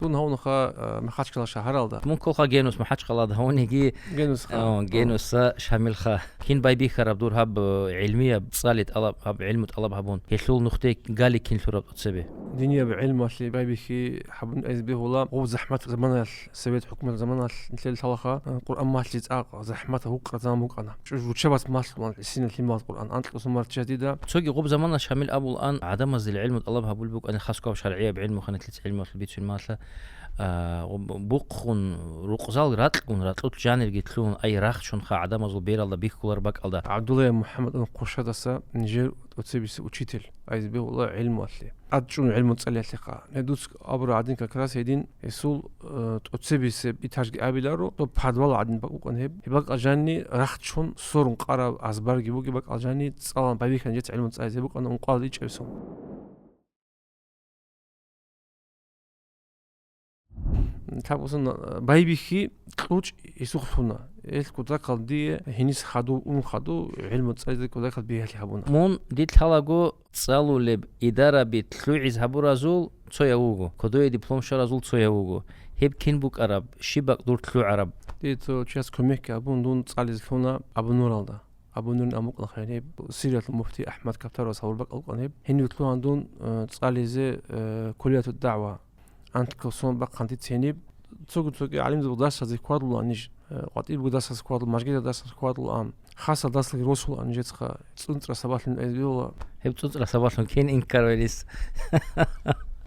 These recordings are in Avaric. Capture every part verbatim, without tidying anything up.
Дун гьавунаха, а, Махачкала шагьаралда. Мун кколха Генус, МахӀачкъалад гьавуниги. Генусха. О, Генуса Шамилха. Кин байбихьараб дур гьаб, э, гӀилмияб цӀали тӀалаб, гьаб гӀилму тӀалаб гьабун? Гьелъул нухде гали кин лъураб тӀоцебе? Динияб гӀилмуялъе байбихьи гьабун айз бегьула, гъоб захӀмат заманаялъ, совет хӀукумат заманаялъ нилъел лъалаха, э, Къуръан малъи цӀакъ, захӀмат гьукъа заман букӀана. ЧӀужу руччабаз малъулан гӀисинал лъималаз Къуръан, анкьусун марчча дида. Цоги гъоб замана Шамил абулан, гӀадамаздил гӀилму тӀалаб гьабулеб букӀани, хасго гьаб шаргӀияб гӀилму ханилъица гӀилмуялъул бицунеб малъа, а, гъоб-, бухъун, рукъзал ракьун, ракьул жанирги лъугьун, ай рахчунха гӀадамазул бералда бихьулар бакӀалда. ГӀабдуллаев МухӀаммад Хъушадаса нижер тӀоцебиса учитель, айз бегьула гӀилмуялъе. ТӀад чӀун гӀилму цӀалиялъехъа. Гьедуц абура гӀадин как раз гьедин Гьесул, э, тӀоцебисеб этажги абиларо, доб подвал гӀадин бакӀ букӀан гьеб. Гьеб бакӀал жанни рахчун сорун къараб азбарги бугеб бакӀал жанни цӀалан байбихьан жец гӀилму цӀализе букӀана ункъоялда ичӀабисан. Тапусан, э, байбихьи кьучӀ гьесухъ лъуна. Эл кутакал дие гьенис хадув, ун хадув, гӀилму цӀализе кутакал бигьалъи гьабуна. Мун дид лъалаго, цӀалулеб идараби лъугӀиз гьабуразул цояв вуго, кодое диплом щваразул цояв вуго. Гьеб кин букӀараб, щиб бакӀ дур лъугӀараб? Дие цо чияс кумекги гьабун, дун цӀализе лъуна Абу Нуралда. Абу Нурин амукъан хайр гьеб, Сириялъул муфти АхӀмад Каптаровас гьавур бакӀал букӀан гьеб. Гьенив лъугьан дун, э, цӀализе, э, куллияту дагӀва. Анкьго сон бахъан дица гьениб. Цого-цого гӀалимзабазул дарсазе хьвадулаан ниж, э, къватӀибго дарсазе хьвадул, мажгитал дарсазе хьвадулаан, хасал дарсалги росулаан нижецха, цӀунцӀра сабаблъун гӀезбиула. Гьеб цӀунцӀра сабаблъун кин инкар гьарис?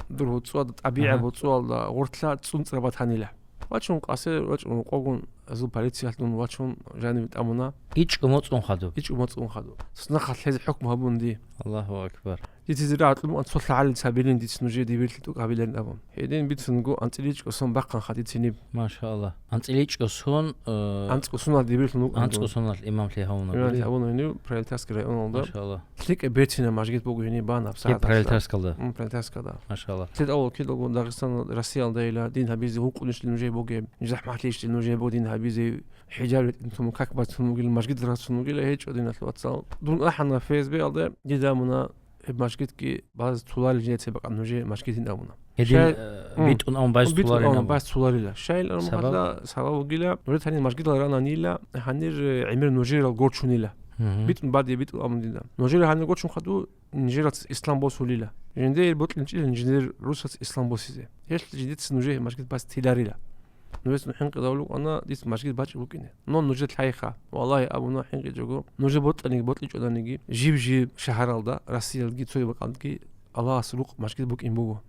Дур гьуцӀуалда, тӀабигӀа Ага. гьуцӀуалда гъоркьа цӀунцӀра батанила. Вачун къасе, вачун къогун, азул полициялъ дун вачун жанив тӀамуна. ИчӀго моцӀун хадуб? ИчӀго моцӀун хадуб. Цунахъа лъезе хӀукму гьабун ди. Аллагьу акбар. Дица зира гьатӀун мукӀан цо лъагӀалил цабилин дица нужее дибирлъи тӀокӀабиларин абун. Гьедин бицунго анцӀила ичӀго сон бахъанха дица гьениб. Машааллагь. АнцӀила ичӀго сон, э, АнцӀго соналъ дибирлъун вукӀан дун. АнцӀго соналъ имамлъи гьавуна. Имамлъи гьавуна гьенив Пролетарский районалда. Машааллагь. ЛъикӀаб берцинаб мажгит буго гьениб бан гьаб Гьеб сагӀаталъа. Пролетарскалда? М, Пролетарскалда. Машааллагь. Лъидал кидалго Дагъистан, Россиялдайила дин гьабизе гьукъунищ нужее бугеб, ниж захӀмалъищ нужее бугеб дин гьабизе, хӀижаб ретӀун туму, как бацун вугил, мажгит рацун вугила, гьечӀо диналъ вацал. Дун ахӀана ФСБ-алда, дида муна Гьеб мажгитги баз цуларил жинеца бакӀан нужее мажгит гьин абуна. Гьедин, Щай-, э, м, битӀун абун баз битӀун цуларин абун абун. Баз цуларила. Щайил абун Сабаб? Хатла, сабаб вугила, нужер гьанир мажгитал рана нила, гьанир, э, гӀемер нужерал горчунила. Мгм. БитӀун бадиб битӀун абун дида. Нужер гьанир горчун хадув, нижерац ислам босулила. Жиндир бокьинчӀила нижер русац ислам босизе. Гьелъ жидеца нужее мажгит баз тиларила. Нужецун хӀинкъи давлукъана, дица мажгит бачӀи букӀине. Но нужер лъайха, валлагьи, абуна хӀинкъичӀого, нужер бокьаниги бокьичӀонаниги, жиб-жиб шагьаралда, Россиялги цоги бакӀалдги Аллагьас рукъ мажгит букӀин буго.